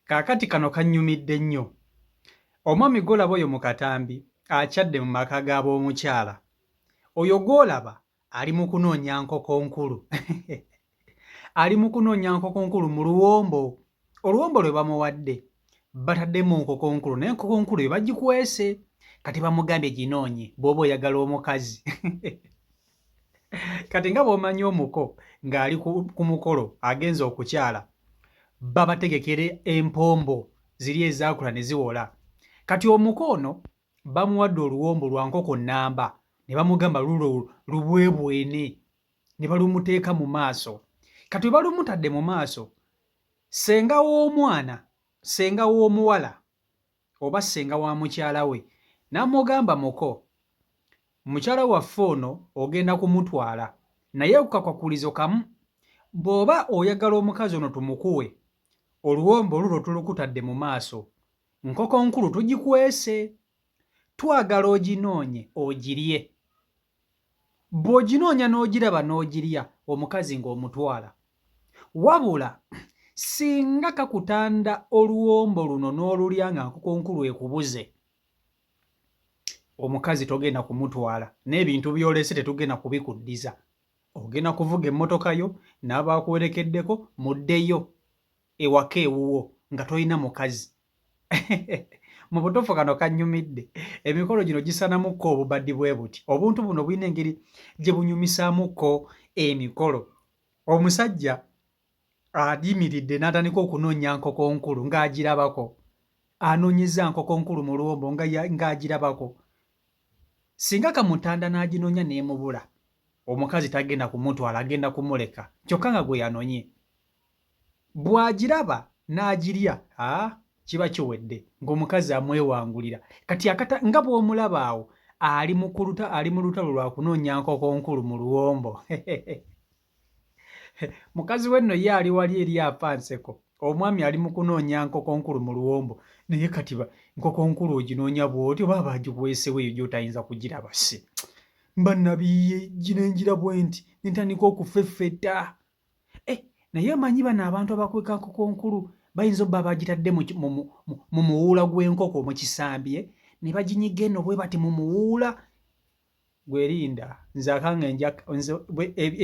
Kaakati kano kannyumidde nnyo. Omwami gw'olaba oyo mu katambi akyadde mu maka g'ab'omukyala. Oyo gw'olaba ali mu kunoonya nkoko nkulu. Ali mu kunoonya nkoko nkulu mu luwombo. Oluwombo lwe bamuwadde bataddemu nkoko nkulu naye enkoko nkulu eyo bagikwese. Kati bamugambye ginoonye bw'oba oyagala omukazi. Kati nga bw'omanyi omuko ng'ali ku mukolo agenze okukyala babategekera empombo ziri ezaakula ne ziwola. Kati omuko ono bamuwadde oluwombo lwa nkoko nnamba ne bamugamba lulo lubwebwene ne balumuteeka mu maaso. Kati bwe balumutadde mu maaso, ssenga w'omwana, ssenga w'omuwala oba ssenga wa mukyala we n'amugamba muko mukyala waffe ono ogenda kumutwala naye ku kakwakulizo kamu bw'oba oyagala omukazi ono tumukuwe oluwombo lulwo tulukutadde mu maaso nkoko nkulu tugikwese twagala oginoonye ogirye Bw'oginoonya n'ogiraba n'ogirya omukazi ng'omutwala. Wabula singa kakutanda oluwombo luno n'olulya nga nkokonkulu ekubuze, omukazi togenda kumutwala n'ebintu by'olese tetugenda kubikuddiza. Ogenda kuvuga emmotoka yo n'abaakuwerekeddeko muddeyo ewaka ewuwo nga tolina mukazi. Mu butuufu kano kannyumidde. Emikolo gino gisaanamukko obubadi bwe buti. Obuntu buno bulina engeri gye bunyumisaamukko emikolo. Omusajja ayimiridde n'atandika okunoonya nkokonkulu ng'agirabako. Anoonyezza nkokonkulu mu luwombo ng'agirabako. Singa kamutanda n'aginoonya n'emubula, omukazi tagenda kumutwala agenda kumuleka kyokka nga gwe yanonye. Bw'agiraba n'agirya, haa, kiba kiwedde, ng'omukazi amwewangulira. Kati akata, nga bw'omulaba awo, ali mu kuluta, ali mu lutalo lwa kunoonya nkoko nkulu mu luwombo. Mukazi we nno ye ali wali eri afa nseko. Omwami ali mu kunoonya nkoko nkulu mu luwombo. Naye kati ba, nkoko nkulu oginoonya bw'oti oba baagikwesewo eyo gy'otayinza kugiraba? Si. Mba nabiiye gino enjira bwenti, ne ntandika okufeffetta. Eh, naye omanyi bano abantu abakweka nkokonkulu bayinza obba bagitadde mu muwuula gw'enkoko mu kisambi eh, ne baginyiga eno bwe bati mu muwuula gwerinda nze akange nze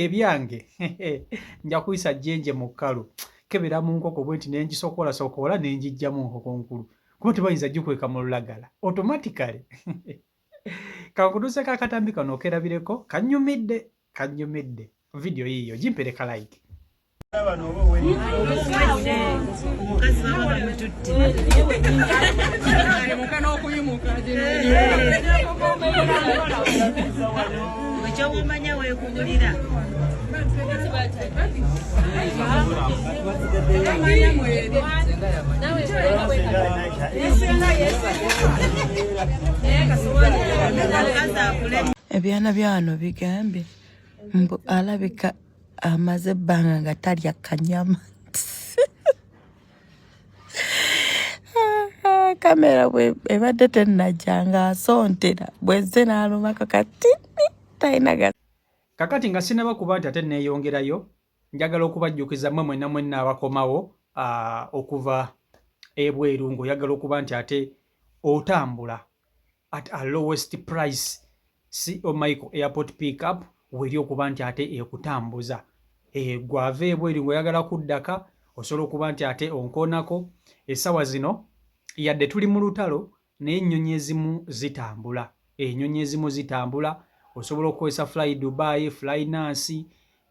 ebyange nja kuyisa jjenje mu kkalu kebera mu nkoko bwe nti ne ngisokoolasokoola ne ngijjamu nkokonkulu kuba tebayinza gikweka mu lulagala automatically kankutuuseko akatambi kano okerabireko kannyumidde Kannyumidde. Video yiiyo gimpere ka like. Omukazi baba bamututte ekyobumanya wekubulira Ebyana bya wano bigambye mbu alabika amaze ebbanga nga talya kanyama. Kamera bwe ebadde tennajja ng'asontera bwezze n'alumako kati talina ga. Kakati nga sinaba kuba nti ate neeyongerayo, njagala okubajjukiza mmwe mwenna mwenna abakomawo okuva ebweru ng'oyagala okuba nti ate otambula at a lowest price CO Michael Airport Pickup weri okuba nti ate ekutambuza eh, gwe ava ebweru ng'oyagala kuddaka osobola okuba nti ate onkoonako essaawa zino yadde tuli mu lutalo naye ennyonyi ezimu zitambula ennyonyi ezimu zitambula osobola okukozesa Fly Dubai, Fly Nancy,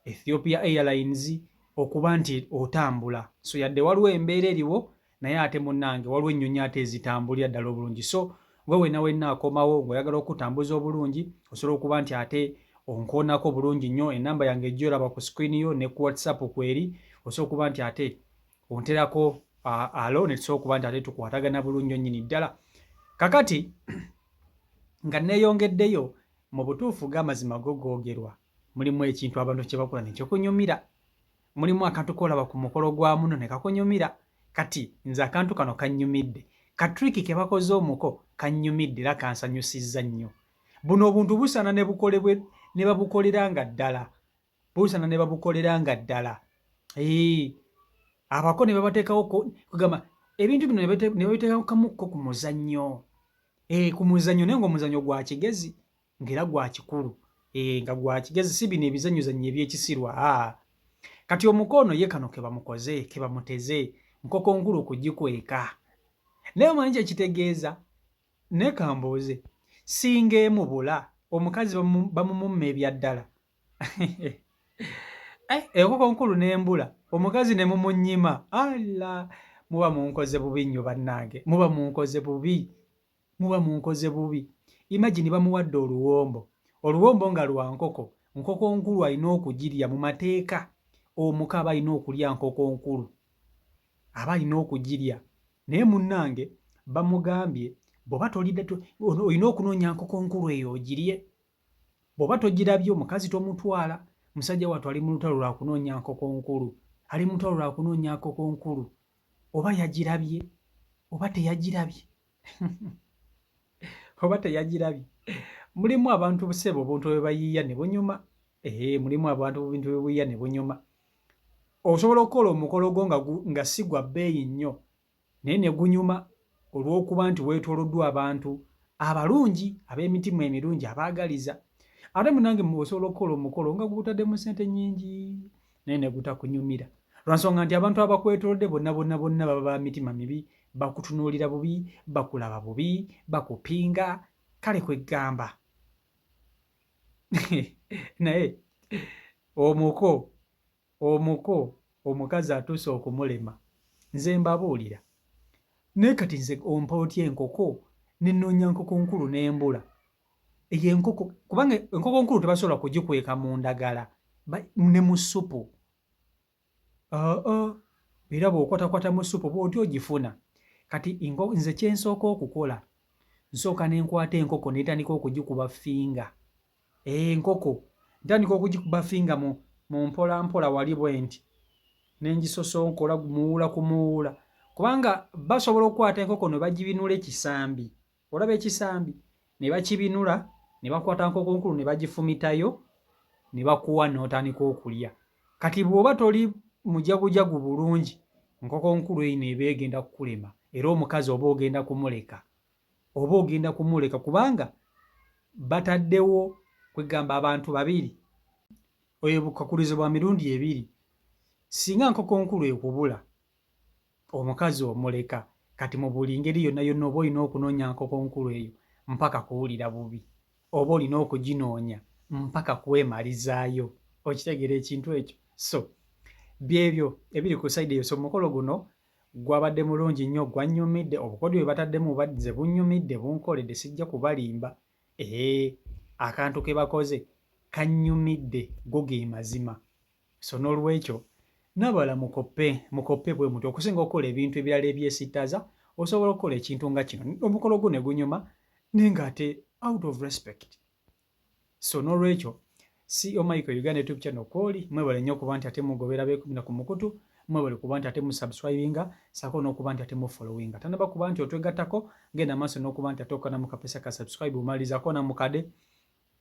Ethiopia Airlines okuba nti otambula so yadde waliwo embeera eriwo naye ate munnange waliwo ennyonyi ate ezitambulira ddala obulungi so gwe wena wenna akomawo ng'oyagala okutambuza obulungi osobola okuba nti ate onkoonako bulungi nnyo enamba yange ejja olaba ku screen yo ne ku whatsapp kweri osobola okuba nti ate onterako alo ne tusobola okuba nti ate tukwatagana bulungi nnyo nnyini ddala kakati nga neeyongeddeyo mu butuufu g'amazima go googerwa mulimu ekintu abantu kye bakola ne kikunyumira Mulimu akantu k'olaba ku mukolo gwa munno ne kakunyumira. Kati nze akantu kano kannyumidde. Ka trick ke bakoze omuko kannyumidde era kansanyusizza nnyo. Buno obuntu busaana ne bukolebwe ne babukolera nga ddala. Busaana ne babukolera nga ddala. Eeh. Abako ne babateekawo ko kugamba Ebintu bino ne babiteekamukko ku muzannyo, ku muzannyo, naye ng'omuzannyo gwa kigezi, ng'era gwa kikulu, nga gwa kigezi, si bino ebizannyozannyo eby'ekisiru. Aa, kati omukono ye kano ke bamukoze, ke bamuteze nkoko nkulu okugikweka, naye omanyi kyekitegeeza? Naye kambuuze, singa emubula, omukazi bamumumma ebyaddala? Eh, enkoko nkulu n'embula, omukazi ne mumunyima, alla, muba munkoze bubi nnyo bannange, muba munkoze bubi, muba munkoze bubi. Imagine bamuwadde oluwombo, oluwombo nga lwa nkoko, nkoko nkulu alina okugirya. Mu mateeka omuka aba alina okulya nkoko nkulu, aba alina okugirya. Naye munnange bamugambye, bw'oba tolidde, olina okunoonya nkoko nkulu eyo ogirye. Bw'oba togirabye, omukazi tomutwala. Musajja wattu ali mu lutalo lwa kunoonya nkoko nkulu, ali mu lutalo lwa kunoonya nkoko nkulu, oba yagirabye oba teyagirabye, oba teyagirabye. Mulimu abantu busebo obuntu bwe bayiiya ne bunyuma. Ee, mulimu abantu obintu bwe buyiiya ne bunyuma. Osobola okukola omukolo gwo nga si gwa bbeeyi nnyo, naye ne gunyuma olw'okuba nti weetooloddwa abantu abalungi, ab'emitima emirungi, abaagaliza. Ate munange osobola okukola omukolo nga gutaddemu ssente nnyingi, naye ne gutakunyumira, lwa nsonga nti abantu abakwetoolodde bonna bonna bonna baba ba mitima mibi, bakutunuulira bubi, bakulaba bubi, bakupinga. Kale kweggamba naye omuko omuko omukazi atuuse okumulema, nze mbabuulira. Naye kati nze ompa otya enkoko nenoonya nkoko nkulu n'embula? Eyo enkoko, kubanga enkoko nkulu tebasobola kugikweka mu ndagala ne mu ssupu. Aa, era bw'okwatakwata mu ssupu bw'oti ogifuna. Kati nze kyensooka okukola, nsooka ne nkwata enkoko ne ntandika okugikuba ffinger. Enkoko ntandika okugikuba ffinger mu mpola mpola wali bwenti, ne ngisosonkola muwuula ku muwuula, kubanga basobola okukwata enkoko ne bagibinula ekisambi. Olaba ekisambi ne bakibinula, ne bakwata nkoko nkulu ne bagifumitayo, ne bakuwa n'otandika okulya. Kati bw'oba toli mujagujagu bulungi, nkoko nkulu eno eba egenda kukulema, era omukazi oba ogenda kumuleka, oba ogenda kumuleka, kubanga bataddewo kwegamba abantu babiri. Oyo bukakulizo bwa mirundi ebiri. Singa nkoko nkulu ekubula, omukazi omuleka. Kati mu buli ngeri yonna yonna oba olina okunoonya nkoko nkulu eyo mpaka kuwulira bubi, oba olina okuginoonya mpaka kwemalizaayo. Okitegeera ekintu ekyo? So byebyo ebiri ku side eyo. So omukolo guno gwabadde mulungi nnyo, gwannyumidde. Obukodyo bwe bataddemu nze bunnyumidde, bunkoledde, sijja kubalimba. Ee, akantu ke bakoze kannyumidde, go ge mazima. So n'olwekyo n'abalala mukoppe, mukoppe bwe mutyo okusinga okukola ebintu ebirala ebyesittaza. Osobola okukola ekintu nga kino, omukolo gwo ne gunyuma, naye ng'ate out of respect. So n'olwekyo CEO Michael Uganda YouTube channel kwoli, mwebale nnyo okuba nti ate mugobera beekumira ku mukutu, mwebale kuba nti ate musubscribinga, saako n'okuba nti ate mufollowinga. Tanaba kuba nti otwegattako, genda maaso n'okuba nti ate okana mu kapesa ka subscribe, omalirizako na mukade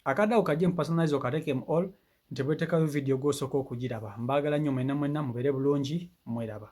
akadde ako kajje mu personalize, okateeke mu all, nti bwetekayo video gw'osooka okugiraba. Mbaagala nnyo mwenna mwenna, mubeere bulungi, mweraba.